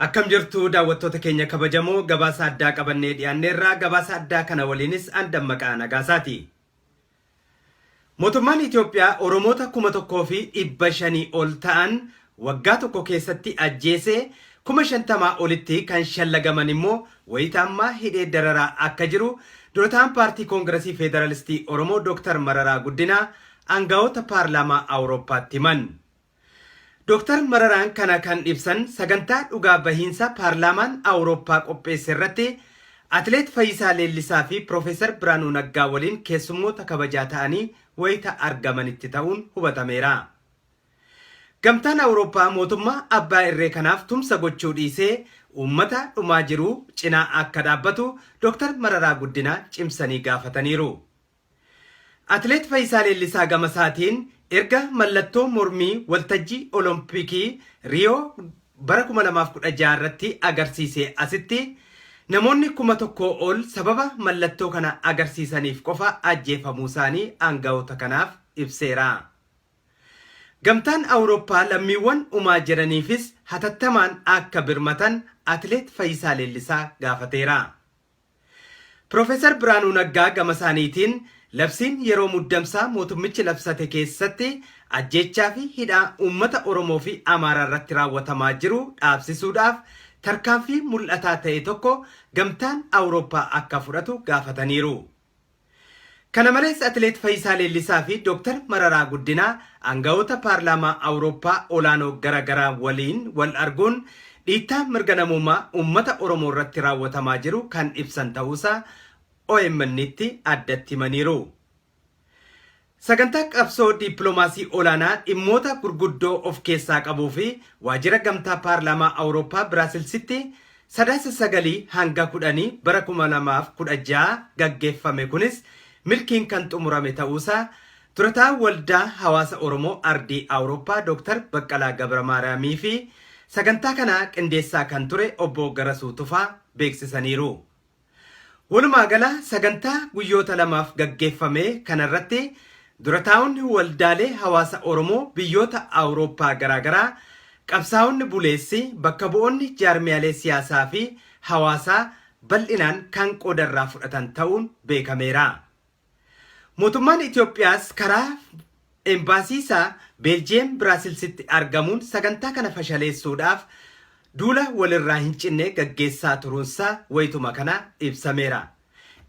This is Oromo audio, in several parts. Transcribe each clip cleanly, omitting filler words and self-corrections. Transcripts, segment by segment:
Akkam jirtu daawwattoota keenya kabajamoo gabaasa addaa qabannee dhiyaanneerraa gabaasa addaa kana waliinis an Dammaqaa Nagaasaati. Mootummaan Itoophiyaa Oromoota 1500 ol ta'an waggaa tokko keessatti ajjeesee 50,000 olitti kan shallagaman immoo wayita ammaa hidhee dararaa akka jiru dura ta'aan paartii Koongirasii Federalistii Oromoo Dr. Mararaa Guddinaa aangawoota paarlaamaa Awurooppaatti himan. Dr. Mararaan kana kan ibsan sagantaa dhugaa bahiinsa paarlaamaan Awurooppaa qopheesse irratti Atileet Fayyisaa Leellisaa fi Piroofeesar Biraanuu Naggaa waliin keessummoota kabajaa ta'anii wayita argamanitti ta'uun hubatameera. Gamtaan Awurooppaa mootummaa abbaa irree kanaaf tumsa gochuu dhiisee uummata dhumaa jiru cinaa akka dhaabbatu Dr. Mararaa Guddinaa cimsanii gaafataniiru. Atileet Fayyisaa Leellisaa gamasaatiin erga mallattoo mormii waltajjii Olompikii Riyoo bara 2016 irratti agarsiisee asitti namoonni 1000 ol sababa mallattoo kana agarsiisaniif qofa ajjeefamuusaanii aangawoota kanaaf ibseera. Gamtaan Awurooppaa lammiiwwan dhumaa jiraniifis hatattamaan akka birmatan Atileet Fayyisaa Leellisaa gaafateera. Piroofeesar Biraanuu Naggaa gamasaaniitiin labsiin yeroo muddamsaa mootummichi labsate keessatti ajjeechaa fi hidhaa uummata Oromoo fi Amaaraa irratti raawwatamaa jiru dhaabsisuudhaaf tarkaanfii mul'ataa ta'e tokko gamtaan Awurooppaa akka fudhatu gaafataniiru. Kana malees Atileet Fayyisaa Leellisaa fi Dooktar Mararaa Guddinaa aangawoota paarlaamaa Awurooppaa olaanoo gara garaa waliin wal arguun dhiittaa mirga namoomaa uummata Oromoo irratti raawwatamaa jiru kan ibsan ta'uusaa OMN'tti addatti himaniiru. Sagantaa qabsoo dippiloomaasii olaanaa dhimmoota gurguddoo of keessaa qabuu fi waajjira gamtaa paarlaamaa Awurooppaa Biraasilsitti Sadaasa sagalii hanga kudhanii bara 2016 gaggeeffame kunis milkiin kan xumurame ta'uusaa durataa waldaa hawaasa Oromoo Ardii Awurooppaa Dr. Baqqalaa Gabramaariyaamii fi sagantaa kana qindeessaa kan ture obbo Garasuu Tufaa beeksisaniiru. Walumaa gala sagantaa guyyoota lamaaf gaggeeffame kanarratti durataa'onni waldaalee hawaasa Oromoo biyyoota Awurooppaa garaagaraa qabsaa'onni buleessi bakka bu'oonni jaarmiyaalee siyaasaa fi hawaasaa bal'inaan kan qooda irraa fudhatan ta'uun beekameera. Mootummaan Itoophiyaas karaa embaasii isaa Beeljiyeem Biraasilsitti argamuun sagantaa kana fashaleessuudhaaf duula walirraa hin cinne gaggeessaa turuunsaa wayituma kana ibsameera.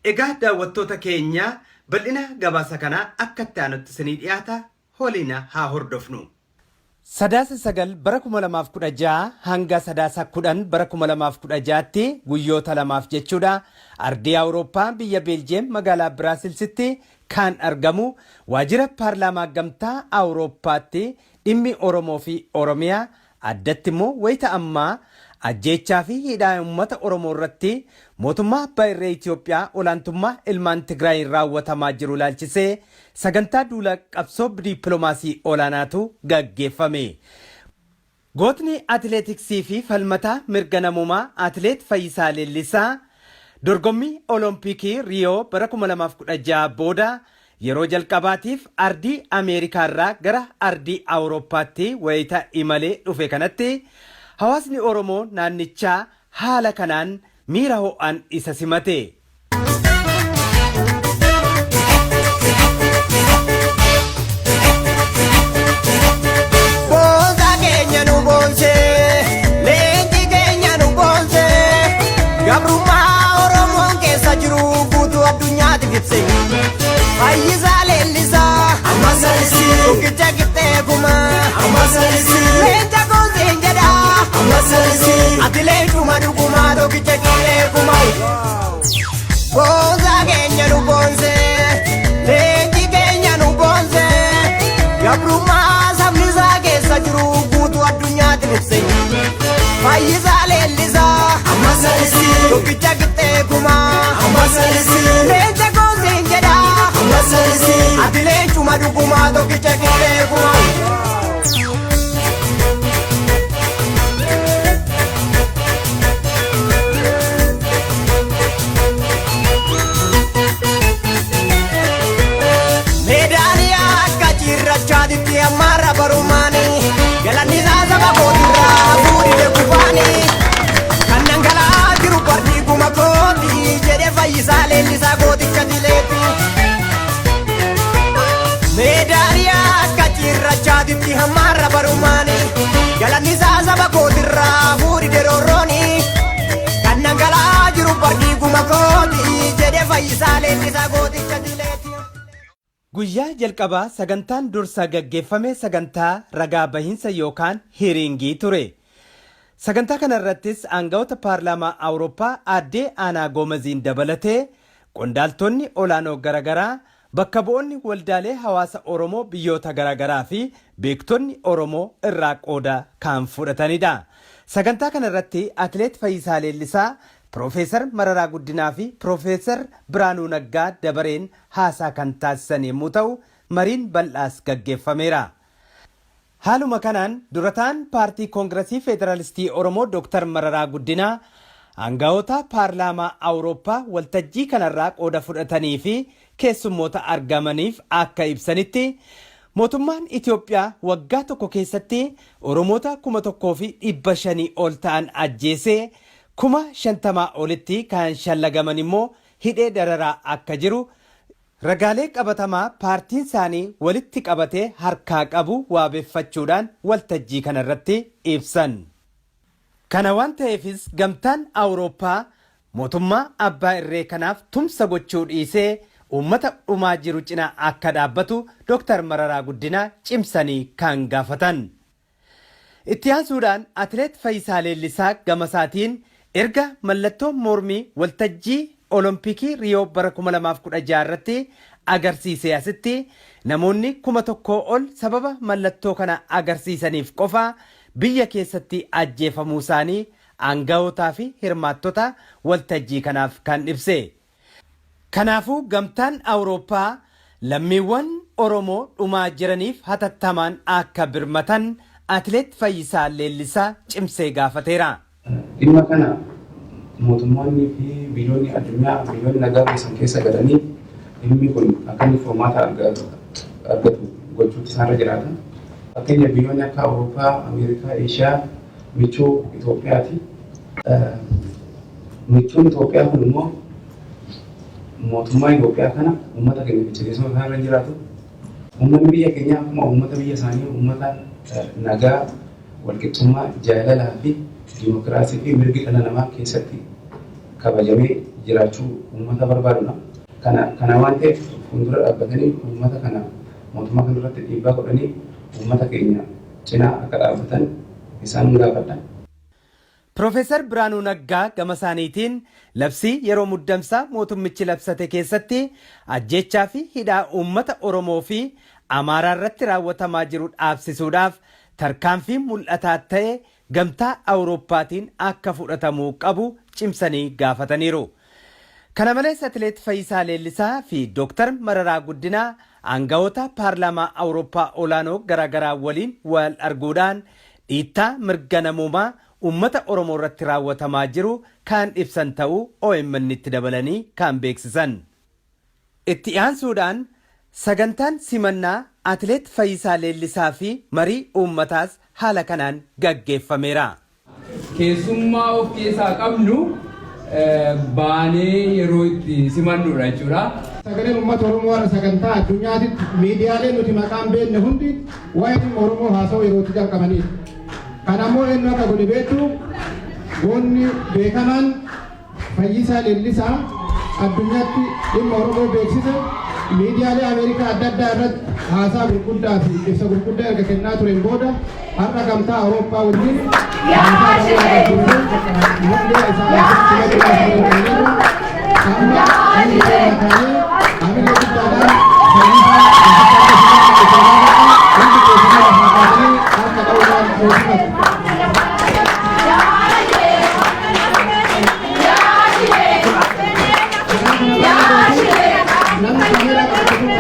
Egaa daawwattoota keenya bal'ina gabaasa kanaa akka itti aanutti isinii dhiyaata waliin haa hordofnu. Sadaasa 9 bara 2016 hanga Sadaasa 10 bara 2016tti guyyoota lamaaf jechuudha ardii Awurooppaa biyya Beeljiyeem magaalaa Biraasilsitti kan argamu waajjira paarlaamaa gamtaa Awurooppaatti dhimmi Oromoo fi Oromiyaa addatti immoo wayita ammaa ajjeechaa fi hidhaa uummata Oromoo irratti mootummaa abbaa irree Itoophiyaa olaantummaa ilmaan Tigraayiin raawwatamaa jiru ilaalchisee sagantaa duula qabsoo dippiloomaasii olaanaatu gaggeeffame. Gootni atileetiksii fi falmataa mirga namoomaa Atileet Fayyisaa Leellisaa dorgommii Olompikii Riyoo bara 2016 booda yeroo jalqabaatiif ardii Ameerikaa irraa gara ardii Awurooppaatti wayita imalee dhufe kanatti hawaasni Oromoo naannichaa haala kanaan miira ho'aan isa simate. Boonsaa keenya nu boonsee, leenci keenya nu boonsee, gabrummaa Oromoon keessa jiru guutuu addunyaatiif ibse. Fayyisaa leellisaa, tokkicha qixxee kumaa, leenca gooseen jedhaa, ati leencuma dhugumaa tokkicha qixxee kumaa. Boonsaa keenya nu boonsee, leenci keenya nu boonsee, gabrummaa sabni isaa keessa jiru guutuu addunyaatti ibse. Fayyisaa leellisaa, tokkicha qixxee kumaa, leenca gooseen jedhaa, ati leencuma dhugumaa tokkicha qixxee kumaa. Meedaaliyaa akka cirrachaatitti ammaarra barumaani galanni isaa saba kootirraa fuudhee kufaani. Cirrachaatitti hammaarra barumaani galanni isaa saba kootirraa fuudhi deroorrooni kan dhangala'aa jiru bardii guma kooti jedhe Fayyisaa Leellisaa gooticha dileeti. Guyyaa jalqabaa sagantaan dursa gaggeeffame sagantaa ragaa bahiinsa yookaan hearing ture. Sagantaa kanarrattis aangawoota paarlaamaa Awurooppaa aaddee Aanaa Goomaziin dabalatee qondaaltonni olaanoo garaagaraa, bakka bu'oonni waldaalee hawaasa Oromoo biyyoota garaagaraa fi beektonni Oromoo irraa qooda kan fudhatanidha. Sagantaa kanarratti Atileet Fayyisaa Leellisaa, Piroofeesar Mararaa Guddinaa fi Piroofeesar Biraanuu Naggaa dabareen haasaa kan taasisan yommuu ta'u, mariin bal'aas gaggeeffameera. Haaluma kanaan durataan paartii Koongirasii Federaalistii Oromoo Dr. Mararaa Guddinaa aangawoota paarlaamaa Awurooppaa waltajjii kanarraa qooda fudhatanii fi keessummoota argamaniif akka ibsanitti, mootummaan Itoophiyaa waggaa tokko keessatti Oromoota 1,500 ol ta'an ajjeesee, 50,000 olitti kan shallagaman immoo hidhee dararaa akka jiru ragaalee qabatamaa paartiin isaanii walitti qabatee harkaa qabu waabeffachuudhaan waltajjii kanarratti ibsan. Kana waan ta'eefis gamtaan Awurooppaa mootummaa abbaa irree kanaaf tumsa gochuu dhiisee uummata dhumaa jiru cinaa akka dhaabbatu Dr. Mararaa Guddinaa cimsanii kan gaafatan. Itti aansuudhaan Atileet Fayyisaa Leellisaa gama isaatiin erga mallattoo mormii waltajjii Olompikii Riyoo bara 2016 irratti agarsiisee asitti namoonni 1,000 ol sababa mallattoo kana agarsiisaniif qofa biyya keessatti ajjeefamuu isaanii aanga'ootaa fi hirmaattota waltajjii kanaaf kan ibse. Kanaafuu gamtaan Awurooppaa lammiiwwan Oromoo dhumaa jiraniif hatattamaan akka birmatan Atileet Fayyisaa Leellisaa cimsee gaafateera. Dhimma kana mootummoonni fi biyyoonni addunyaa, biyyoonni nagaa buusan keessa galanii dhimmi kun akka inni furmaata argatu gochuutu isaanirra jiraata. Fakkeenya biyyoonni akka Awurooppaa, Ameerikaa, Eeshiyaa michuu Itoophiyaati. Michuun Itoophiyaa kun immoo mootummaa Itoophiyaa kana uummata keenya fichisiisuun isaanirra jiraatu. Uummanni biyya keenyaa akkuma uummata biyya isaanii uummata nagaa, walqixxummaa, jaalalaa fi dimokiraasii fi mirgi dhala namaa keessatti kabajamee jiraachuu uummata barbaadudha. Kana waan ta'eef fuuldura dhaabbatanii uummata kana mootummaa kana irratti dhiibbaa godhanii uummata keenya cinaa akka dhaabbatan isaan gaafadha. Piroofeesar Biraanuu Naggaa gama isaaniitiin labsii yeroo muddamsaa mootummichi labsate keessatti ajjeechaa fi hidhaa uummata Oromoo fi Amaaraa irratti raawwatamaa jiru dhaabsisuudhaaf tarkaanfii mul'ataa ta'e gamtaa Awurooppaatiin akka fudhatamuu qabu cimsanii gaafataniiru. Kana malees Atileet Fayyisaa Leellisaa fi Dooktar Mararaa Guddinaa aangawoota paarlaamaa Awurooppaa olaanoo garaagaraa waliin wal arguudhaan dhiittaa mirga namoomaa uummata Oromoo irratti raawwatamaa jiru kan ibsan ta'uu OMN itti dabalanii kan beeksisan. Itti aansuudhaan sagantaan simannaa Atileet Fayyisaa Leellisaa fi marii uummataas haala kanaan gaggeeffameera. Keessummaa of keessaa qabnu baanee yeroo itti simannudha jechuudha. Sagaleen uummata Oromoo har'a sagantaa addunyaatitti miidiyaaleen nuti maqaan beekne hundi waa'ee dhimma Oromoo haasa'uu yeroo itti jalqabanidha. Kan ammoo eenyu akka godhe beektu? Goonni beekamaan Fayyisaa Leellisaa addunyaatti dhimma Oromoo beeksise, miidiyaalee Ameerikaa adda addaa irratti haasaa gurguddaa fi ibsa gurguddaa erga kennaa tureen booda har'a gamtaa Awurooppaa wajjin haasaa bal'aa gaggeessee mul'ee isaa asitti simachuudhaaf amma inni kaanee hamilee guddaadhaan Fayyisaa asitti akka simatan isin gaafadha. Hundi keessanuu lafaa kaatanii harka dha'uudhaan nuu simatu. Namni kaameeraa qabatu kun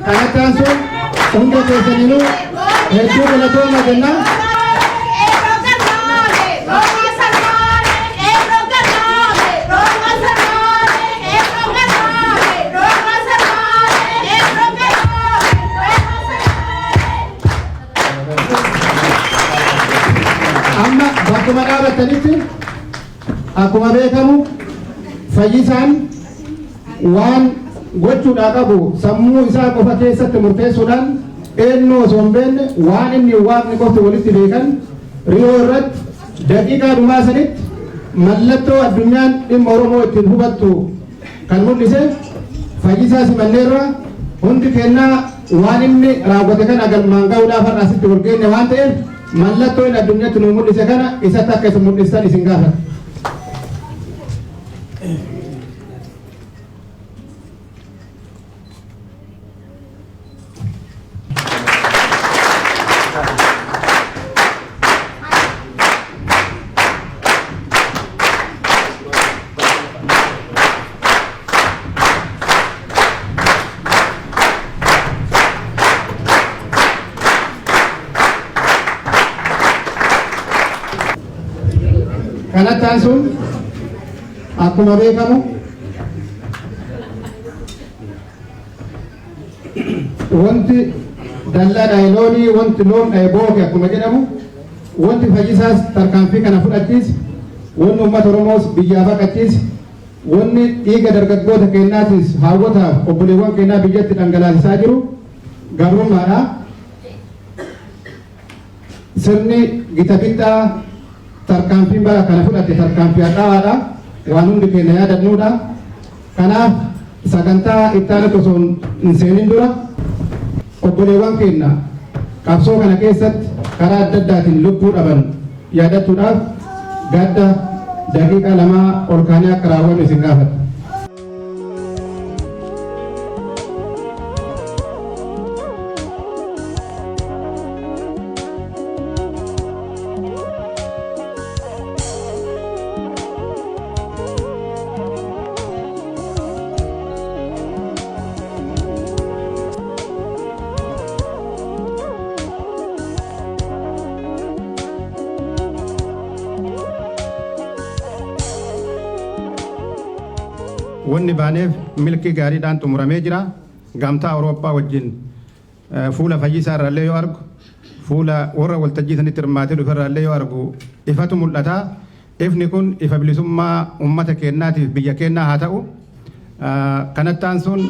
Kanatti aansuun hunda keessaniinuu hedduu galatooma jenna. Amma bakkuma dhaabattanitti, akkuma beekamu, Fayyisaan waan gochuudhaa qabu sammuu isaa qofa keessatti murteessuudhaan, eenyu osoo hin beekne, waan inni Waaqni qofti walitti beekan, Riyoo irratti daqiiqaa dhumaa sanitti mallattoo addunyaan dhimma Oromoo ittiin hubattu kan mul'ise Fayyisaa simanneerra. Hundi kennaa waan inni raawwate kana galmaan ga'uudhaaf har'a asitti wal geenye waan ta'eef, mallattoo inni addunyaatti nu mul'ise kana isatti akka isin mul'istan isin gaafata. Kanatti aansuun, akkuma beekamu, wanti dallaa dhahe loonii, wanti loon dhahe booke akkuma jedhamu, wanti Fayyisaas tarkaanfii kana fudhachiis, wanni uummata Oromoos biyyaa baqachiis, wanni dhiiga dargaggoota keenyaatis haawwotaaf obboleewwan keenyaa biyyatti dhangalaasisaa jiru gabrummaadha. Sirni gita bittaa tarkaanfii bara kana fudhate tarkaanfii hadhaa'aadha. Waan hundi keenya yaadannuudha. Kanaaf sagantaa itti aanutti osoo hin seenin dura, obboleewwan keenya qabsoo kana keessatti karaa adda addaatiin lubbuu dhaban yaadachuudhaaf gadda daqiiqaa 2 ol kaanee akka raawwannu isin gaafadha. Wanni baaneef milkii gaariidhaan xumuramee jira. Gamtaa Awurooppaa wajjin fuula Fayyisaa irraallee yoo argu, fuula warra waltajjii sanitti hirmaatee dhufe irraallee yoo argu, ifatu mul'ata. Ifni kun ifa bilisummaa uummata keenyaatiif biyya keenyaa haa ta'u. Kanatti aansuun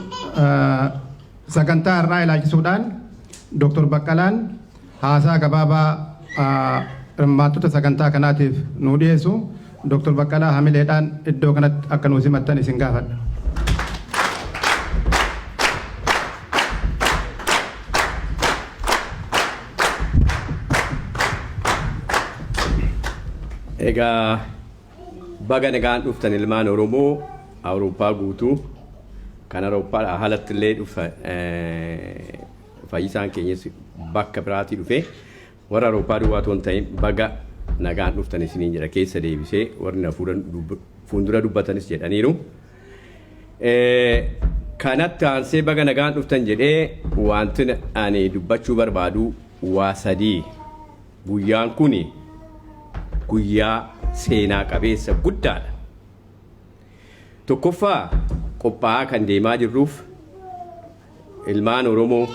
sagantaa har'aa ilaalchisuudhaan Dr. Baqqalaan haasaa gabaabaa hirmaattota sagantaa kanaatiif nu dhiyeessu. Dr. Baqqalaa hamileedhaan iddoo kanatti akka nu simattan isin gaafadha. Egaa baga nagaan dhuftan, ilmaan Oromoo Awurooppaa guutuu, kan Awurooppaadhaa alatti illee dhufa. Fayyisaan keenyas bakka biraatii dhufe. Warra Awurooppaa duwwaa otoo hin ta'in baga nagaan dhuftan isiniin jedha keessa deebisee. Warri na fuuldura dubbatanis jedhaniiru. Kanatti aansee baga nagaan dhuftan jedhee wanti ani dubbachuu barbaadu waa sadii. Guyyaan kun guyyaa seenaa qabeessa guddaadha. Tokkoffaa, qophaa'aa kan deemaa jirruuf ilmaan Oromoo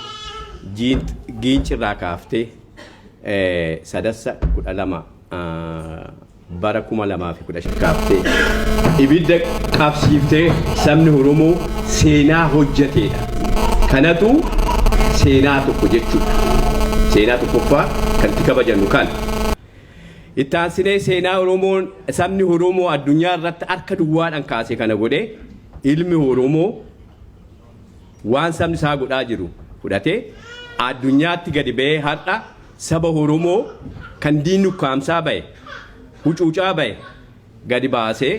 Giincirraa kaaftee Sadassa 12 bara 2015 kaaftee ibidda qabsiiftee sabni Oromoo seenaa hojjeteedha. Kanatu seenaa tokko jechuudha. Seenaa tokkoffaa kan itti kabajannu kana. Itti aansinee seenaa Oromoon, sabni Oromoo addunyaa irratti harka duwwaadhaan kaase kana godhee, ilmi Oromoo waan sabni isaa godhaa jiru fudhatee addunyaatti gadi ba'ee, har'a saba Oromoo kan diinni ukkaamsaa ba'e, hucuucaa ba'e gadi baasee,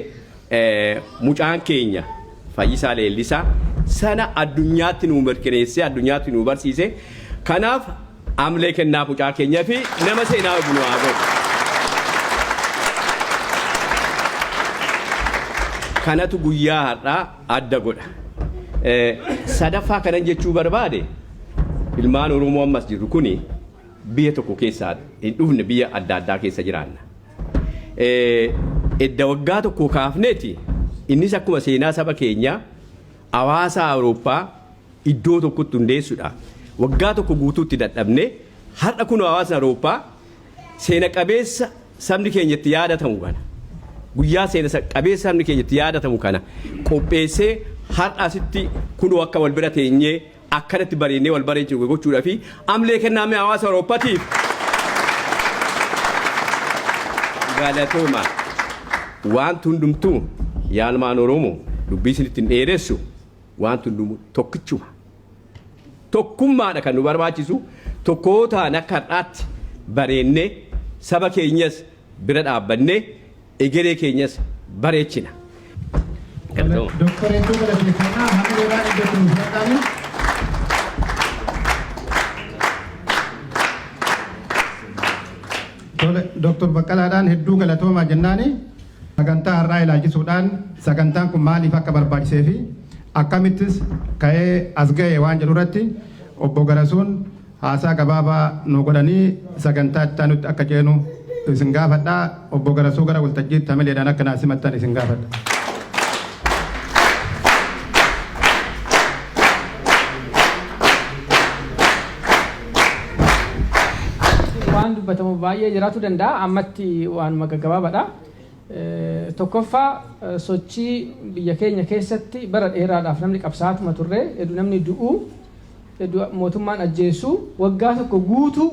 mucaan keenya Fayyisaa Leellisaa sana addunyaatti nu mirkaneessee, addunyaatti nu barsiise. Kanaaf amlee kennaaf mucaa keenyaa fi nama seenaa nu haa godhu. Kanatu guyyaa har'aa adda godha. Sadaffaa kanan jechuu barbaade, Ilmaan Oromoo ammas jirru kuni biyya tokko keessaa hin dhufne, biyya adda addaa keessa jiraanna. Edda waggaa tokko kaafneeti innis akkuma seenaa saba keenyaa hawaasa Awurooppaa iddoo tokkotti hundeessuudha. Waggaa tokko guutuutti dadhabne, har'a kun hawaasni Awurooppaa seena qabeessa sabni keenya itti yaadatamu kana, guyyaa seena qabeessa sabni keenya itti yaadatamu kana qopheessee, har'a asitti kunoo akka wal bira teenyee akkanatti bareennee wal bareechinu gochuudhaa fi amlee kennaame hawaasa Awurooppatiif galatooma. Wanti hundumtuu, yaalmaan Oromoo, dubbii isinitti hin dheeressu, wanti hundumtuu tokkichuma. Tokkummaadha kan nu barbaachisu. Tokkoo ta'an akka har'aatti bareennee saba keenyas bira dhaabbannee egeree keenyas bareechina. Galatooma. Doktor, hedduu galateeffannaa, hamileedhaan iddoo nuuf fudhatanii. Tole, Doktor Baqqalaadhaan hedduu galatoomaa jennaani, sagantaa har'aa ilaalchisuudhaan sagantaan kun maaliif akka barbaachisee fi akkamittis ka'ee as ga'e waan jedhu irratti obbo Garasuun haasaa gabaabaa nu godhanii sagantaa itti aanutti akka ceenu isin gaafadha. Obbo Garasuu gara waltajjiitti hamileedhaan akka naa simattan isin gaafadha. Waan dubbatamu baay'ee jiraachuu danda'a. Ammatti waanuma gaggabaabaadha. Tokkoffaa, sochii biyya keenya keessatti bara dheeraadhaaf namni qabsaa'atuma turre, hedduu namni du'uu, hedduu mootummaan ajjeessu, waggaa tokko guutuu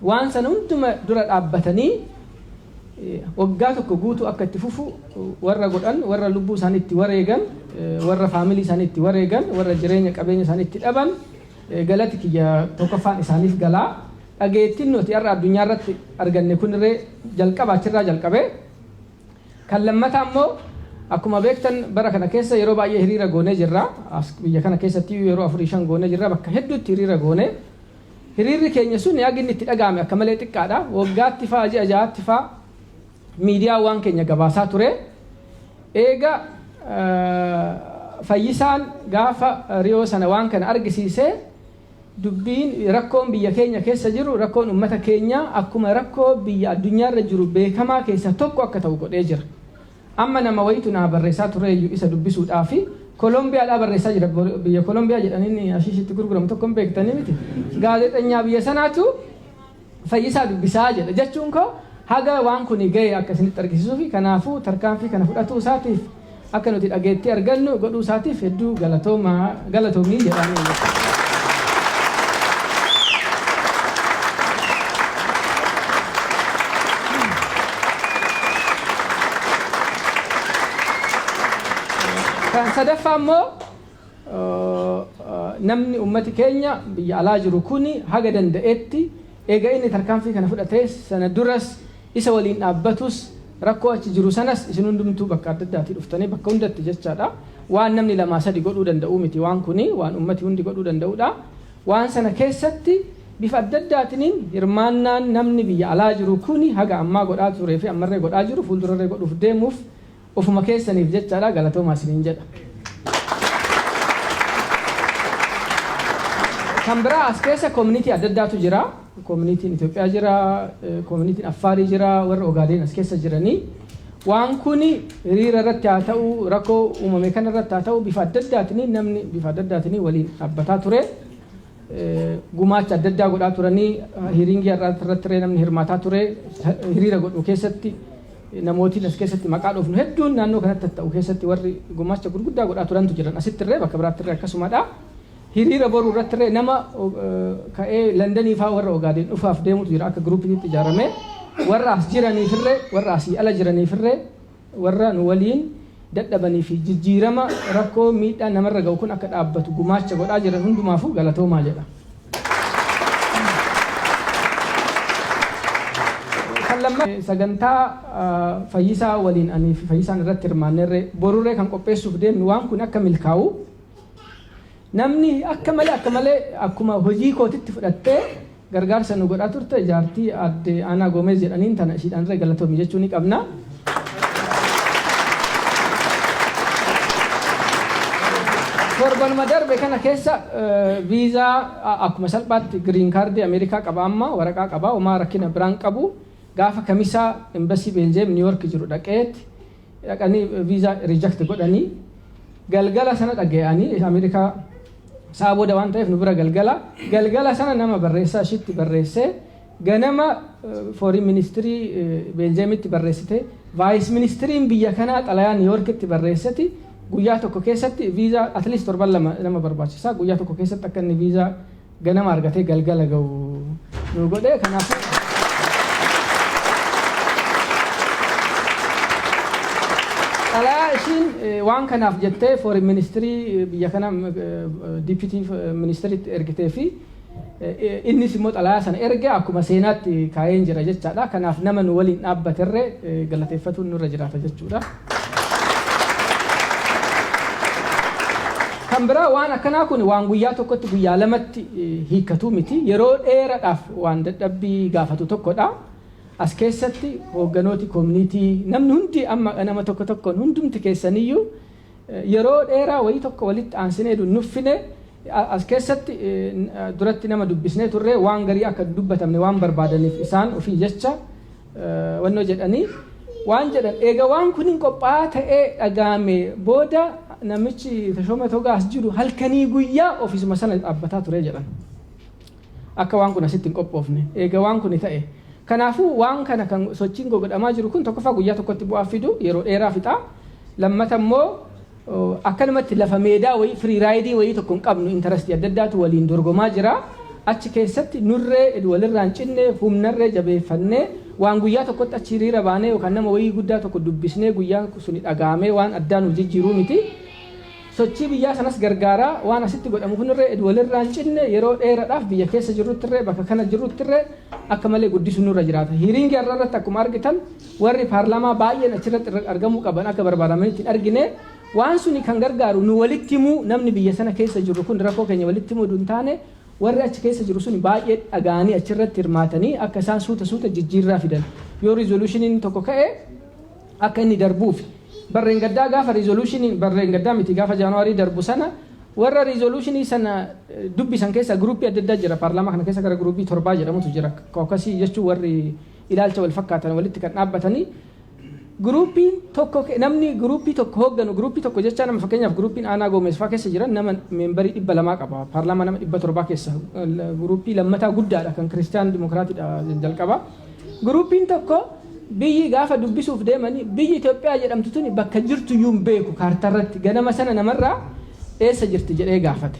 waan sana hunduma dura dhaabbatanii waggaa tokko guutuu akka itti fufu warra godhan, warra lubbuu isaanii itti wareegan, warra faamilii isaanii itti wareegan, warra jireenya qabeenya isaanii itti dhaban, galati kiyya tokkoffaan isaaniif galaa. Dhageettiin nuti har'a addunyaa irratti arganne kunirree jalqaba achirraa jalqabe. Kan lammataa immoo, akkuma beektan bara kana keessa yeroo baay'ee hiriira goonee jirra. As biyya kana keessatti yeroo afurii shan goonee jirra. Bakka hedduutti hiriira goone. Hiriirri keenya sun hagi inni itti dhaga'ame akka malee xiqqaadha. Waggaatti faa, ji'a ja'aatti faa miidiyaa waan keenya gabaasaa ture. Eega Fayyisaan gaafa Riyoo sana waan kana argisiisee, dubbiin rakkoon biyya keenya keessa jiru, rakkoon uummata keenyaa akkuma rakkoo biyya addunyaarra jiru beekamaa keessaa tokko akka ta'u godhee jira. Amma nama wayitu naa barreessaa tureeyyu isa dubbisuudhaafi Kolombiyaadhaa barreessaa jira. Biyya Kolombiyaa jedhanii ashiishitti gurguramu tokko hin beektanii miti. Gaazexeenyaa biyya sanaatu Fayyisaa dubbisaa jedha. Jechuun koo haga waan kun ga'e akka isinitti argisiisuufi. Kanaafuu tarkaanfii kana fudhatuu isaatiif, akka nuti dhageettii argannu godhuu isaatiif hedduu galatoomaa, galatoomii jedhaanii. Kan sadaffaa immoo, namni ummati keenya biyya alaa jiru kuni haga danda'etti eega inni tarkaanfii kana fudhatee sana duras isa waliin dhaabbatus, rakkoo achi jiru sanas isin hundumtuu bakka adda addaatii dhuftanii bakka hundatti jechaadha. Waan namni lamaa sadi godhuu danda'uu miti waan kuni, waan ummati hundi godhuu danda'udha. Waan sana keessatti bifa adda addaatiniin hirmaannaan namni biyya alaa jiru kuni haga ammaa godhaa turee fi ammarree godhaa jiru, fuuldurarree godhuuf deemuuf, ofuma keessaniif jechaadha, galatoomaa isiniin jedha. Kan biraa, as keessa community adda addaatu jira. Communityn Itoophiyaa jira, communityn Affaarii jira, warra Ogaadeen as keessa jiranii. Waan kun hiriira irratti haa ta'u, rakkoo uumame kana irratti haa ta'u, bifa adda addaatiin namni bifa adda addaatiin waliin dhaabbataa ture. Gumaacha adda addaa godhaa turanii, hiriingii irratti namni hirmaataa ture, hiriira godhu keessatti namootiin as keessatti maqaa dhoofnu hedduun naannoo kanatti ta'u keessatti warri gumaacha gurguddaa godhaa turantu jiran, asitti illee bakka biraatti illee akkasumadha. Hiriira boruu irratti illee nama ka'ee Londonii fa'aa warra Ogaadeen dhufaaf deemutu jira, akka groupiitti ijaarame. Warra as jiraniifillee, warra asii ala jiraniifillee, warra nu waliin dadhabanii fi jijjiirama rakkoo miidhaa namarra ga'u kun akka dhaabbatu gumaacha godhaa jiran hundumaafuu galatoomaa jedha. Kan lammaffaa, sagantaa Fayyisaa waliin ani fi Fayyisaan irratti hirmaanneerree borurree kan qopheessuuf deemnu, waan kun akka milkaa'u namni akka malee akkuma hojii kootitti fudhattee gargaarsa nu godhaa turte, jaartii aadde Aanaa Goomeez jedhaniin tana, ishiidhaan irra galatoomi jechuu ni qabna. Torbanuma darbe kana keessa viizaa akkuma salphaatti green card Ameerikaa qaba, amma waraqaa qaba, homaa rakkina biraan qabu. Gaafa Kamisaa embassy Beeljeem Niiyork jiru dhaqeetti, dhaqanii viizaa reject godhanii, galgala sana dhaga'anii, Ameerikaa sa'a booda waan ta'eef nu bira galgala, galgala sana nama barreessaa ishitti barreessee, ganama foreign ministry Beeljeemitti barreessite, vice ministeriin biyya kanaa xalayaa Niiyorkitti barreesseti, guyyaa tokko keessatti viizaa, at least torban 2 nama barbaachisa, guyyaa tokko keessatti akka inni viizaa ganama argatee galgala ga'u nu godhe. Kanaafuu xalayaa ishiin waan kanaaf jettee foreign ministry biyya kana deputy ministeritti ergitee fi innis immoo xalayaa sana erge akkuma seenaatti kaa'een jira jechaadha. Kanaaf nama nu waliin dhaabbaterree galateeffatuun nurra jiraata jechuudha. Kan biraa, waan akkanaa kun waan guyyaa tokkotti, guyyaa lamatti hiikkatu miti. Yeroo dheeraadhaaf waan dadhabbii gaafatu tokkodha. As keessatti hoogganooti community, namni hundi, amma nama tokko tokkoon hundumti keessaniyyuu yeroo dheeraa wayii tokko walitti aansinee nuffine. As keessatti duratti nama dubbisnee turre, waan garii akka dubbatamne waan barbaadaniif isaan ofii jecha wannoo jedhanii waan jedhan. Eega waan kun hin qophaa'aa ta'ee dhagaame booda, namichi Tashooma Togaas jiru halkanii guyyaa ofiisuma sana dhaabbataa ture jedhan, akka waan kun asitti hin qophoofne eega waan kun ta'e. Kanaafuu waan kana kan sochiin godhamaa jiru kun, tokkoffaa, guyyaa tokkotti bu'aa fidu, yeroo dheeraa fixa. Lammata immoo, akkanumatti lafa meedaa wayii, free ride wayii tokko hin qabnu. Interest adda addaatu waliin dorgomaa jira. Achi keessatti nurree walirraan cinne, humnarree jabeeffannee, waan guyyaa tokkotti achi hiriira baanee yookaan nama wayii guddaa tokko dubbisnee guyyaan suni dhagaamee waan addaa nu jijjiiruu miti. Sochii biyyaa sanas gargaaraa, waan asitti godhamu kunirree walirraan cinne, yeroo dheeraadhaaf biyya keessa jirruttirree, bakka kana jirruttirree akka malee guddisuu nurra jiraata. Hearing har'a irratti akkuma argitan, warri paarlaamaa baay'een achirratti argamuu qaban akka barbaadamanitti hin argine. Waan suni kan gargaaru nu walitti himuu, namni biyya sana keessa jiru kun rakkoo keenya walitti himuu hin taane, warri achi keessa jiru sun baay'ee dhaga'anii achirratti hirmaatanii akka isaan suuta suuta jijjiirraa fidan, yoo resolutioniin tokko ka'e akka inni darbuuf. Barreen gaddaa gaafa resolutioniin, barreen gaddaa miti, gaafa Jaanuwaarii darbu sana, warra resolution sana dubbisan keessa group adda addaa jira. Paarlaamaa kana keessa gara group torbaa jedhamutu jira. Caucus jechuun warri ilaalcha wal fakkaatan walitti kan dhaabbatanii. Groupiin tokko, namni group tokko hoogganu, group tokko jecha nama, fakkeenyaaf groupiin Aanaa Goomees fa'aa keessa jiran nama member 200 qaba. Paarlaamaa nama 700 keessa group lammataa guddaadha, kan Kiristaan Dimokiraatiidha jalqaba. Groupiin tokko biyyi gaafa dubbisuuf deemanii, biyyi Itoophiyaa jedhamtu tuni bakka jirtu iyyuu hin beeku kaartaarratti, ganama sana namarraa eessa jirti jedhee gaafate.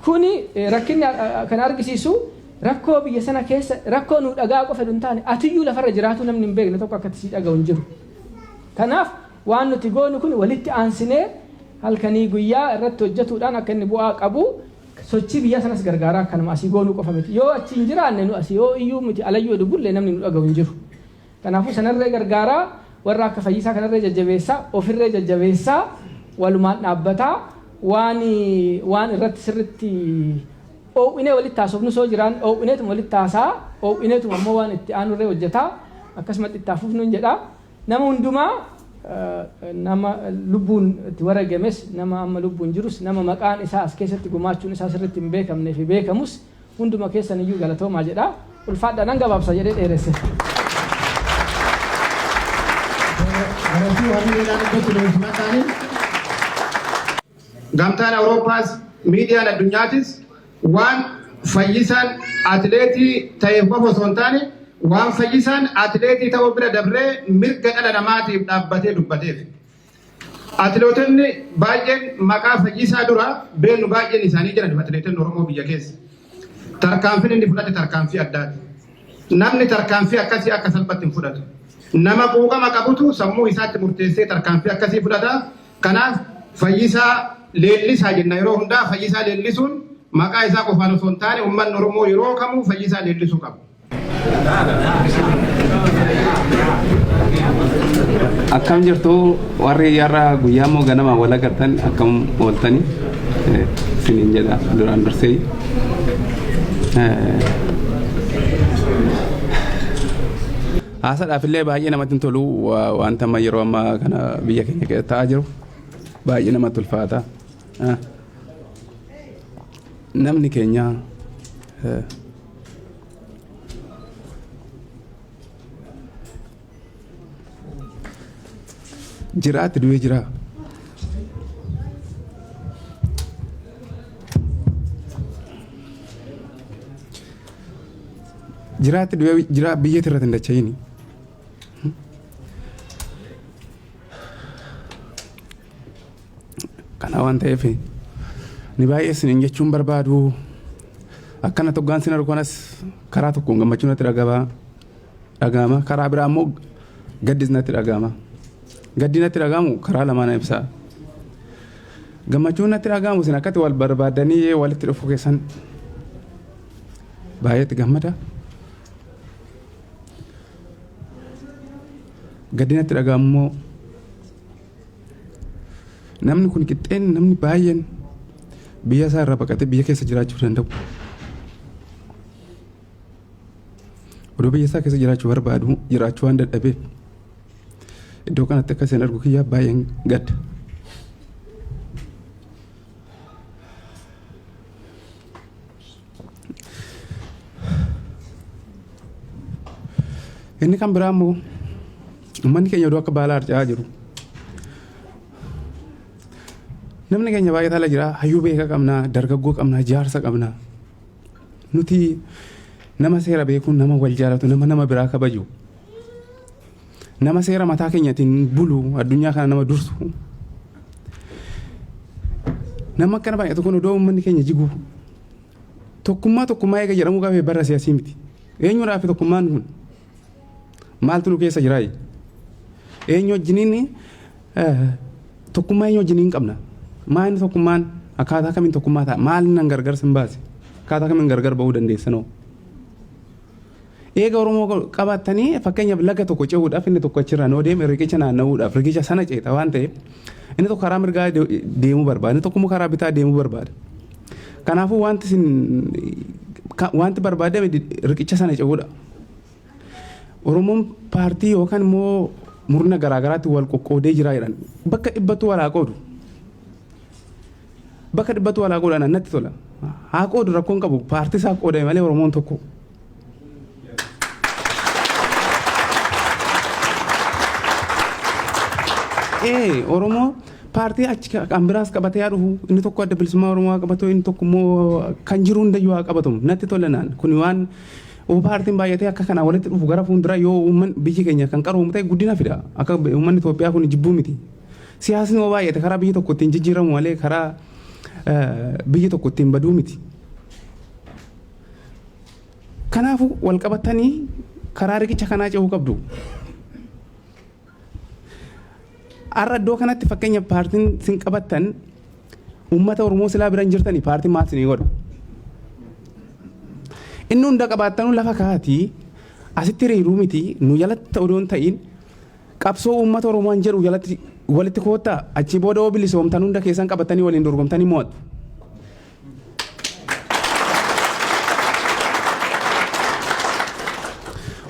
Kuni rakkinni kan argisiisu rakkoo biyya sana keessa, rakkoo nu dhagaa qofa hin taane, atiyyuu lafarra jiraatu namni hin beekne tokko akkatti si dhaga'u hin jiru. Kanaaf waan nuti goonu kun walitti aansinee halkanii guyyaa irratti hojjetuudhaan akka inni bu'aa qabu, sochii biyya sanas gargaaraa, kanuma asii goonuu qofa miti. Yoo achi hin jiraanne, nu asii yoo iyyuu miti, alayyuu dubbullee namni nu dhaga'u hin jiru. Kanaafuu sanarree gargaaraa, warra akka Fayyisaa kanarree jajjabeessaa, ofirree jajjabeessaa, walumaan dhaabbataa, waan irratti sirritti oowwinee walitti haasofnu soo jiraan, oowwineetuma walitti haasaa, oowwineetuma ammoo waan itti aanurree hojjetaa, akkasumatti itti hafuufnu jedha. Nama hundumaa, nama lubbuun itti wareegames, nama amma lubbuun jirus, nama maqaan isaa as keessatti gumaachuun isaa sirriitti hin beekamnee fi beekamus, hunduma keessan iyyuu galatoomaa jedha. Ulfaadha, nan gabaabsa jedhee dheeresse. Galatoo hamileedhaan iddootti leenjimaa. Gamtaan Awurooppaas, miidiyaan addunyaatis waan Fayyisaan atileetii ta'eef qofa osoo hin taane, waan Fayyisaan atileetii ta'uu bira dabree mirga dhala namaatiif dhaabbatee dubbateef. Atileetonni baay'een maqaa Fayyisaa dura beeknu baay'een isaanii jiran, atileetonni Oromoo biyya keessa. Tarkaanfiin inni fudhate tarkaanfii addaati. Namni tarkaanfii akkasii akka salphatti hin fudhatu. Nama quuqama qabutu sammuu isaatti murteessee tarkaanfii akkasii fudhata. Kanaaf Fayyisaa Leellisaa jenna yeroo hundaa. Fayyisaa leellisuun maqaa isaa qofaan osoo hin taane, uummanni Oromoo yeroo kamuu Fayyisaa leellisuu qaba. Akkam jirtu warri har'a guyyaa immoo ganama wal agartan? Akkam ooltanii isiniin jedha duraan dursee. Haasaadhaaf illee baay'ee namatti hin tolu. Wanta amma yeroo ammaa kana biyya keenya keessa ta'aa jiru baay'ee namatti ulfaata. Namni keenya jiraatti du'ee jira. Jiraatti du'ee jira biyya irratti hin dacha'ini. Kana waan ta'eef ni baay'ee isiniin jechuun barbaadu akkana toggaan sin argu kanas karaa tokkoon gammachuu natti dhaga'ama, karaa biraa immoo gaddis natti dhaga'ama. Gaddi natti dhaga'amu karaa lamaan ibsa. Gammachuun natti dhaga'amu isin akkatti wal barbaadanii walitti dhufuu keessan baay'eetti gammada. Gaddi natti dhaga'amu immoo namni kun qixxeen namni baay'een biyya isaa irraa baqatee biyya keessa jiraachuu danda'u. Odoo biyya isaa keessa jiraachuu barbaadu jiraachuu waan dadhabeef iddoo kanatti akka isin argu kiyyaa baay'een gadda. Inni kan biraa immoo uummanni keenya odoo akka baala harca'aa jiru. Namni keenya baay'ee ala jira, hayyuu beekaa qabna, dargaggoo qabna, jaarsa qabna. Nuti nama seera beeku, nama wal jaalatu, nama nama biraa kabaju. Nama seera mataa keenyatiin bulu, addunyaa kana nama dursu. Nama akkana baay'atu kun odoo uummanni keenya jigu. Tokkummaa tokkummaa eega jedhamuu qabee bara siyaasii miti. Eenyuudhaaf tokkummaan kun? Maaltu nu keessa jiraa? Eenyu wajjiniin tokkummaa eenyu wajjiniin qabna? Maal tokkummaan akkaataa kamiin tokkummaa ta'a? Maal nan gargar sin baase? Akkaataa kamiin gargar ba'uu dandeessanoo? Eega Oromoo qabaattanii fakkeenyaaf laga tokko ce'uudhaaf inni tokko achirraa noo deeme riqicha naanna'uudhaaf riqicha sana ceeta waan ta'eef inni tokko karaa mirgaa deemuu barbaada, inni tokko immoo karaa bitaa deemuu barbaada. Kanaafuu wanti isin wanti barbaadame riqicha sana ce'uudha. Oromoon paartii yookaan immoo murna garaagaraatti wal qoqqoodee jira jedhan bakka dhibbatu wal haa qoodu. Bakka dhibbatu wal haa qoodu natti tola. Haa qoodu rakkoon qabu paartii isaa qoodame malee Oromoon tokko. Ee Oromoo paartii achi kan biraas qabatee haa dhufu, inni tokko Adda Bilisummaa Oromoo haa qabatu, inni tokko immoo kan jiru hundayyuu haa qabatu, natti tola naan kun waan oo paartiin baay'atee akka kanaa walitti dhufu gara fuuldura yoo uummanni biyyi keenya kan qaroomu ta'e guddina fida, akka uummanni Itoophiyaa kun jibbuu miti. Siyaasni yoo baay'ate karaa biyyi tokko ittiin jijjiiramu malee karaa biyyi tokko ittiin baduu miti. Kanaafuu wal qabatanii karaa riqicha kanaa ce'uu qabdu. Har'a iddoo kanatti fakkeenya paartiin sin qabattan uummata Oromoo silaa bira hin jirtanii paartiin maal sinii godha? Inni hunda qabaattanuu lafa kaatii asitti hiriiruu miti, nu jalatti odoo hin ta'in qabsoo uummata Oromoo hin jedhu jalatti walitti koottaa, achii booda yoo bilisoomtan hunda keessan qabatanii waliin dorgomtanii mo'attu.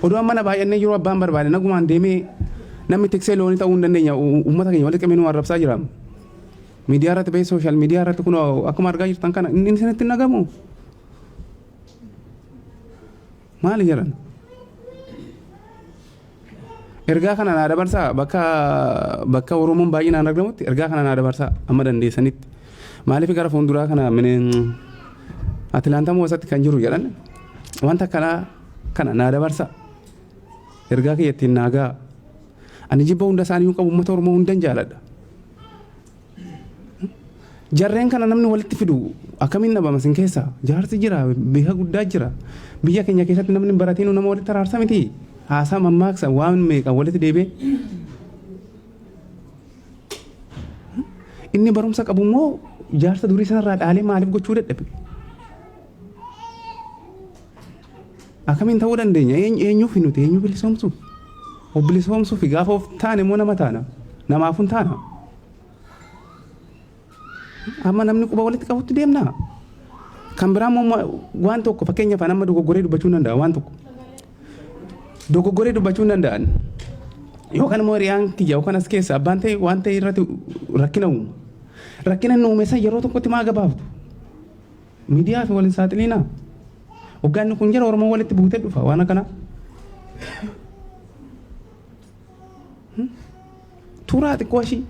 Odoo amma na baay'annee jiru abbaan barbaade nagumaan deemee namni tiksee loonii ta'uu hin dandeenya, uummata keenya walitti qabee nu arrabsaa jira. Miidiyaa irratti bahee sooshaal miidiyaa irratti kun akkuma argaa jirtan kana inni isinitti hin dhagamu. Maali jedhan? Ergaa kana naa dabarsaa, bakka bakka Oromoon baay'inaan argamutti ergaa kana naa dabarsaa amma dandeessanitti. Maaliif gara fuulduraa kana mineen Atilaantaa moosatti kan jiru jedhan wanta akkanaa kana naa dabarsaa. Ergaa kiyya ittiin naa ga'a. Ani jibba hunda isaanii qabu, uummata Oromoo hundan jaaladha. Jarreen kana namni walitti fidu akkamiin dhabama sin keessa? Jaarsi jira, beeka guddaa jira. Biyya keenya keessatti namni baratiin nama walitti araarsa miti. Haasaa mammaaksa waan meeqa walitti deebi'e. Inni barumsa qabu immoo jaarsa durii sanarraa dhaalee maaliif gochuu dadhabe? Akkamiin ta'uu dandeenya? Eenyuuf nuti eenyu bilisoomsuuf? Of bilisoomsuuf gaafa of taane immoo nama taana. Namaaf hin taana. Amma namni quba walitti qabutti deemna. Kan biraa immoo waan tokko fakkeenyaaf amma dogoggoree dubbachuu hin danda'a waan tokko. Dogoggoree dubbachuu hin danda'an. Yookaan immoo hiriyaan kiyya yookaan as keessa abbaan ta'e waan ta'e irratti rakkina uuma. Rakkina inni uume san yeroo tokkotti maa gabaabdu? Miidiyaa fi waliin saaxiliina. Hoggaanni kun jira Oromoo walitti buutee dhufa waan akkana. Turaa xiqqoo ishii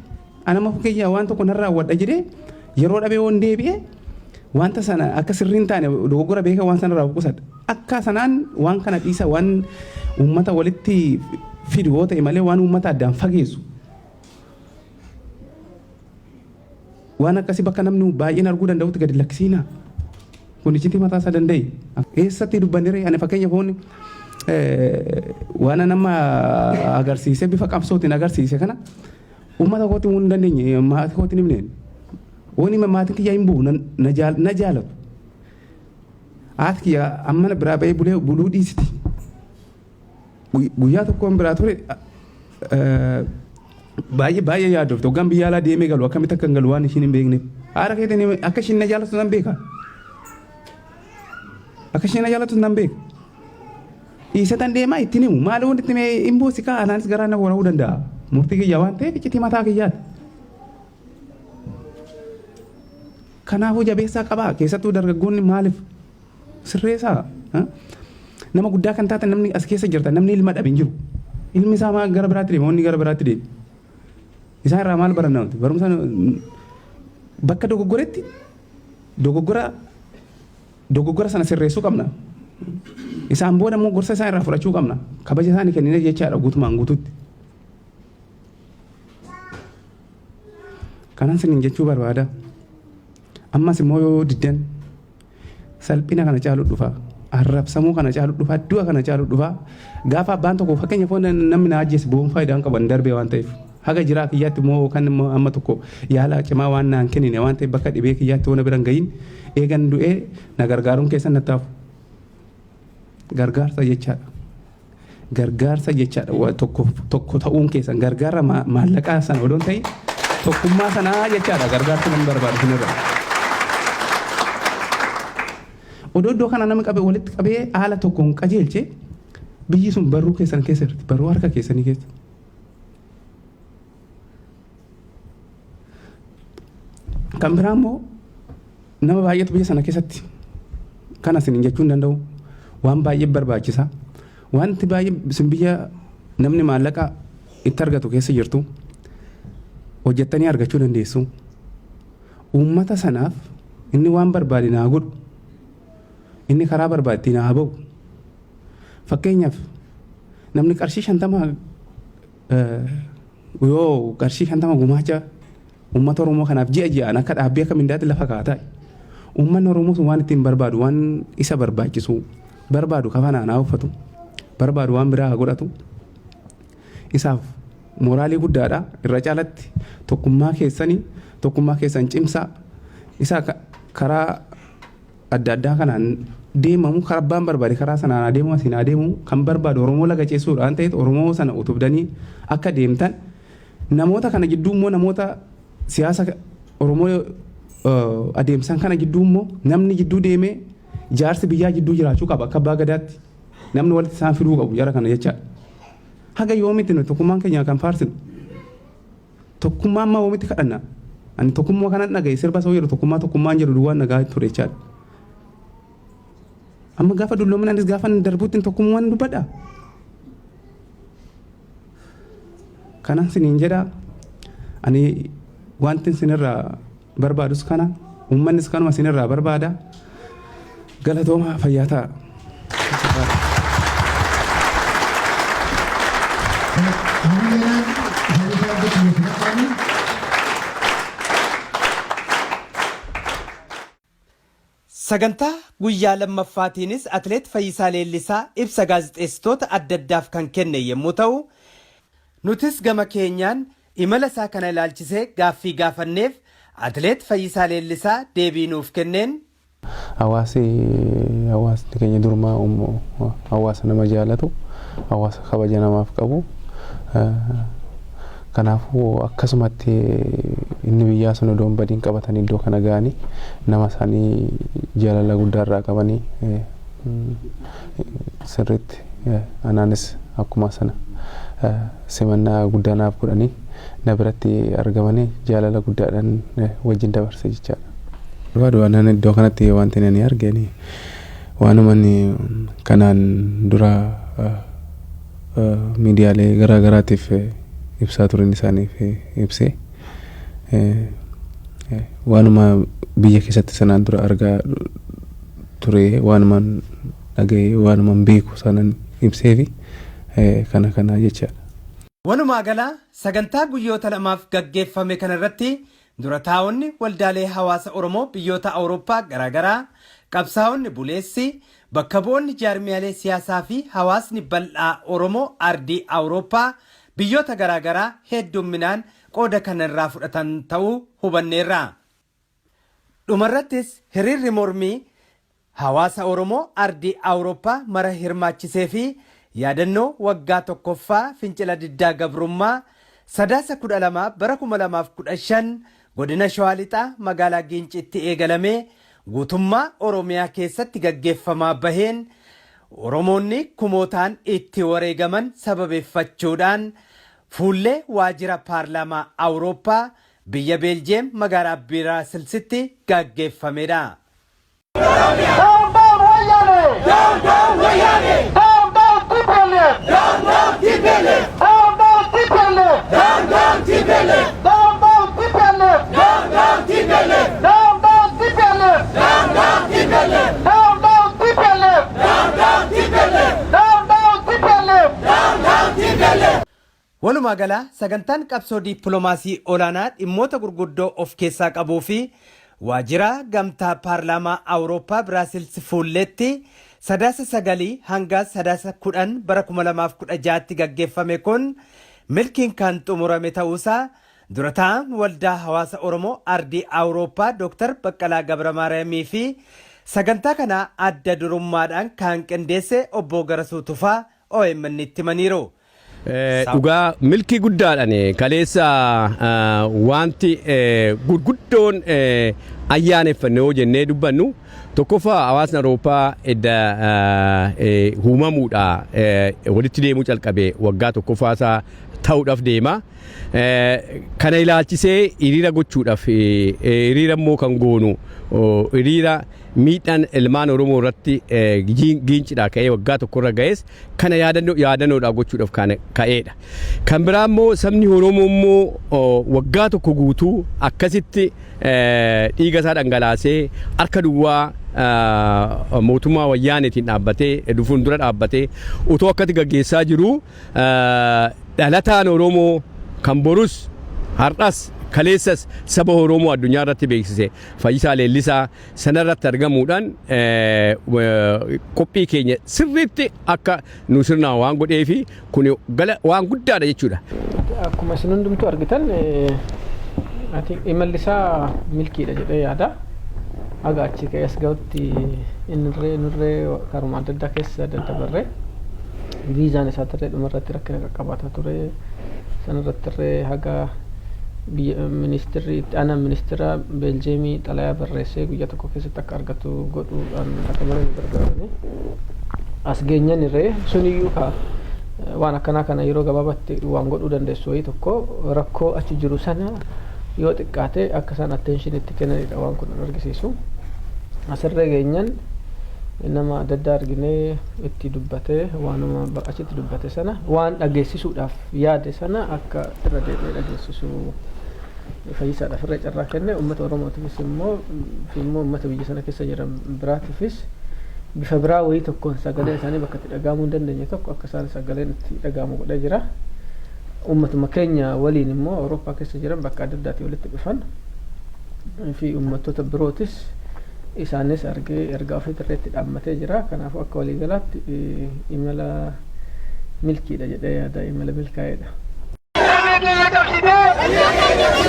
anama fakkeenya waan tokko narraa wadha jedhee yeroo dhabee waan deebi'ee wanta sana akka sirriin taane dogoggora beeka waan sanarraa qusadha. Akka sanaan waan kana dhiisa, waan uummata walitti fidu yoo ta'e malee waan uummata addaan fageessu. Waan akkasii bakka namni baay'een arguu danda'utti gadi lakkisiina. Kun iccitii mataa isaa danda'e. Eessatti dubbannee ani fakkeenya foon waan nama agarsiise bifa qabsootiin agarsiise kana uummata kootti himuu hin dandeenye, maatii kootti hin himneen. Wani maatiin kiyya hin bu'u, na jaalatu. Haati kiyya amma biraa ba'ee bulee buluu dhiisiti. Guyyaa tokkoon biraa ture baay'ee baay'ee yaadofte. Hoggaan biyya alaa deemee galu akkamitti akka hin galu waan ishiin hin beekneef. Haadha keetiin akka ishiin na jaalatu nan beeka. Akka ishiin na jaalatu nan beeka. Dhiisatan deemaa ittiin himu. Maali wanti itti hin boosi kaa anaanis garaa na wara'uu danda'a. Murtii kiyya waan ta'eef iccitii mataa kiyyaati. Kanaafuu jabeessaa qabaa, keessattuu dargaggoonni maaliif sirreessaa nama guddaa kan taatan, namni as keessa jirtan namni ilma dhabe hin jiru. Ilmi isaa maal gara biraatti deema, wanni gara biraatti deema. Isaan irraa maal baranna nuti? Barumsa bakka dogoggoretti dogoggora sana sirreessuu qabna. Isaan booda immoo gorsa isaan irraa fudhachuu qabna. Kabaja isaanii kennine jechaadha guutumaan guututti. Kanan sinin jechuu barbaada. Ammas immoo yoo diddan salphina kana caalu dhufa. Arrabsamuu kana caalu dhufa. Du'a kana caalu dhufa. Gaafa abbaan tokko fakkeenya foon namni na ajjeese bu'uun faayidaa hin qabu darbee waan ta'eef. Haga jiraa kiyyaatti immoo kan immoo amma tokko yaala cimaa waan naan kennine waan ta'eef bakka dhibee kiyyaatti waan bira hin gahin eegan du'ee na gargaaruun keessan nattaafu. Gargaarsa jechaadha. Gargaarsa jechaadha, tokko tokko ta'uun keessan gargaara maallaqaa sana odoo hin ta'in tokkummaa sanaa jechaadha, gargaarsa namni barbaadu sinirra. Odoo iddoo kana namni qabee walitti qabee haala tokkoon qajeelche biyyi sun barruu keessan keessa jirti, barruu harka keessanii keessa. Kan biraa immoo nama baay'eetu biyya sana keessatti kana isin jechuu hin danda'u, waan baay'ee barbaachisa. Wanti baay'ee isin biyya namni maallaqa itti argatu keessa jirtu, hojjettanii argachuu dandeessu. Uummata sanaaf inni waan barbaade naa godhu, inni karaa barbaade ittiin haa ba'u. Fakkeenyaaf namni qarshii 50 yoo qarshii 50 gumaacha uummata Oromoo kanaaf ji'a ji'aan akka dhaabbii akka mindaatti lafa kaa'ata. Uummanni Oromoo sun waan ittiin barbaadu, waan isa barbaachisu barbaadu kafanaa haa uffatu, barbaadu waan biraa haa godhatu. Isaaf mooraalii guddaadha. Irra caalatti tokkummaa keessanii, tokkummaa keessan cimsaa, isa karaa adda addaa kanaan deemamu, karaa abbaan barbaade karaa sanaan adeemu, asiin adeemu kan barbaadu Oromoo laga ceessuudha waan ta'eef Oromoo sana utubdanii akka deemtan, namoota kana jidduu immoo namoota siyaasa Oromoo adeemsan kana jidduu immoo namni jidduu deemee jaarsi biyyaa jidduu jiraachuu qaba, akka abbaa gadaatti namni walitti isaan fiduu qabu jara kana jechaadha. Haga yoomitti nuti tokkummaan keenya kan faarsinu? Tokkummaa amma yoomitti kadhanna? Ani tokkummaa kanan dhagaye sirba soo jedhu, tokkummaa tokkummaan jedhu duwwaan dhagaa ture jechaadha. Amma gaafa dulloomina anis gaafa darbuutti tokkummaan dubbadha. Kanan siniin jedha, ani wanti sinirraa barbaadus kana, uummannis kanuma sinirraa barbaada. Galatooma, fayyaa ta'a. Sagantaa guyyaa lammaffaatiinis Atileet Fayyisaa Leellisaa ibsa gaazexeessitoota adda addaaf kan kenne yommuu ta'u, nutis gama keenyaan imala isaa kana ilaalchisee gaaffii gaafanneef Atileet Fayyisaa Leellisaa deebii nuuf kenneen. Hawaasi hawaasni keenya durumaa hawaasa nama jaalatu, hawaasa kabaja namaaf qabu. Kanaafuu akkasumatti inni biyyaa sun odoo hin badiin qabatanii iddoo kana ga'anii nama isaanii jaalala guddaa irraa qabanii sirriitti anaanis akkuma sana simannaa guddaa naaf godhanii na biratti argamanii jaalala guddaadhaan wajjin dabarse jechaadha. Barbaadu annan iddoo kanatti wanti ani argeen waanuma kanaan dura miidiyaalee garaa garaatiif ibsaa turan isaaniif ibsee, waanuma biyya keessatti sanaan dura argaa ture, waanuma dhaga'ee, waanuma beeku sanan ibsee fi kana kana jechaadha. Walumaa galaa sagantaa guyyoota lamaaf gaggeeffame kanarratti dura taa'onni waldaalee hawaasa Oromoo biyyoota Awurooppaa garaagaraa, qabsaa'onni buleessi, bakka bu'oonni jaarmiyaalee siyaasaa fi hawaasni bal'aa Oromoo ardii Awurooppaa biyyoota garaagaraa heddumminaan qooda kanarraa fudhatan ta'uu hubanneerra. Dhumarrattis hiriirri mormii hawaasa Oromoo ardii Awurooppaa mara hirmaachisee fi yaadannoo waggaa tokkoffaa fincila diddaa gabrummaa Sadaasa 12 bara 2015 godina Shawaa Lixaa magaalaa Giincitti eegalamee guutummaa Oromiyaa keessatti gaggeeffamaa baheen Oromoonni kumootaan itti wareegaman sababeeffachuudhaan fuullee waajjira paarlaamaa Awurooppaa biyya Beeljeem magaalaa Biraasilsitti gaggeeffamedha. Down, down, Wayane! Down, down, Wayane! Down, down, TPLF! Down, down, TPLF! Down, down, TPLF! Down, down, TPLF! Down, down, TPLF! Down, down, TPLF! Down, down, TPLF! Down, down, TPLF! Down, down, TPLF! Down, down, TPLF! Down, down, TPLF! Down, down, TPLF! Walumaa galaa sagantaan qabsoo dippiloomaasii olaanaa dhimmoota gurguddoo of keessaa qabuu fi waajjira gamtaa paarlaamaa Awurooppaa Biraasils fuulleetti Sadaasa 9 hanga Sadaasa 10 bara 2016tti gaggeeffame kun milkiin kan xumurame ta'uusaa dura taa'aan waldaa hawaasa Oromoo ardii Awurooppaa Dr. Baqqalaa Gabra fi sagantaa kana adda durummaadhaan kan qindeesse obbo Garasuu Tufaa OMN itti himaniiru. Dhugaa milkii guddaadhaan kaleessa wanti gurguddoon ayyaaneffanne yoo jennee dubbannu, tokkoffaa hawaasni Awurooppaa edda uumamuudha walitti deemuu calqabe waggaa tokkoffaa isaa ta'uudhaaf deema. Kana ilaalchisee hiriira gochuudhaaf, hiriira immoo kan goonu hiriira miidhaan ilmaan Oromoo irratti Giincidhaa ka'ee waggaa tokkorra ga'es kana yaadannoodhaaf gochuudhaaf kan ka'eedha. Kan biraa immoo sabni Oromoo immoo waggaa tokko guutuu akkasitti dhiiga isaa dhangalaasee harka duwwaa mootummaa wayyaaneetiin dhaabbatee fuuldura dhaabbatee utoo akkatti gaggeessaa jiru, dhalataan Oromoo kan borus har'as kaleessas saba Oromoo addunyaa irratti beeksise Fayyisaa Leellisaa sanarratti argamuudhaan qophii keenya sirriitti akka nu sirnaan waan godhee fi kun waan guddaadha jechuudha. Akkuma isin hundumtuu argitan, imalli isaa milkiidha jedhee yaada. Haga achi ka'ee as ga'utti innirree nurree karuma adda addaa keessa daddabarree, viizaan isaa turre dhumarratti rakkina qaqqabaataa ture. Sanarratti haga biyya ministirri itti aanaan ministira Beeljeemii xalayaa barreessee guyyaa tokko keessatti akka argatu godhuudhaan akka malee nu gargaarani. As geenyan irree suniyyuu ka waan akkanaa kana yeroo gabaabaatti waan godhuu dandeessu wayii tokko rakkoo achi jiru sana yoo xiqqaate akka isaan attention itti kennanidha waan kun argisiisu. Asirree geenyan nama adda addaa arginee itti dubbatee, waanuma achitti dubbate sana, waan dhageessisuudhaaf yaade sana akka irra deebi'ee dhageessisu Fayyisaadhaaf irra carraa kenne. Uummata Oromootiifis immoo uummata biyya sana keessa jiran biraatiifis bifa biraa wayii tokkoon sagaleen isaanii bakka itti dhagahamuu hin dandeenye tokko akka isaan sagaleen itti dhagahamu godhee jira. Uummatuma keenya waliin immoo Awurooppaa keessa jiran bakka adda addaatii walitti dhufan fi uummattoota birootis isaanis argee ergaa ofii irratti dhaammatee jira. Kanaafuu akka waliigalaatti imala milkiidha jedhee yaada, imala milkaa'eedha. Biyya keenya cabsitee!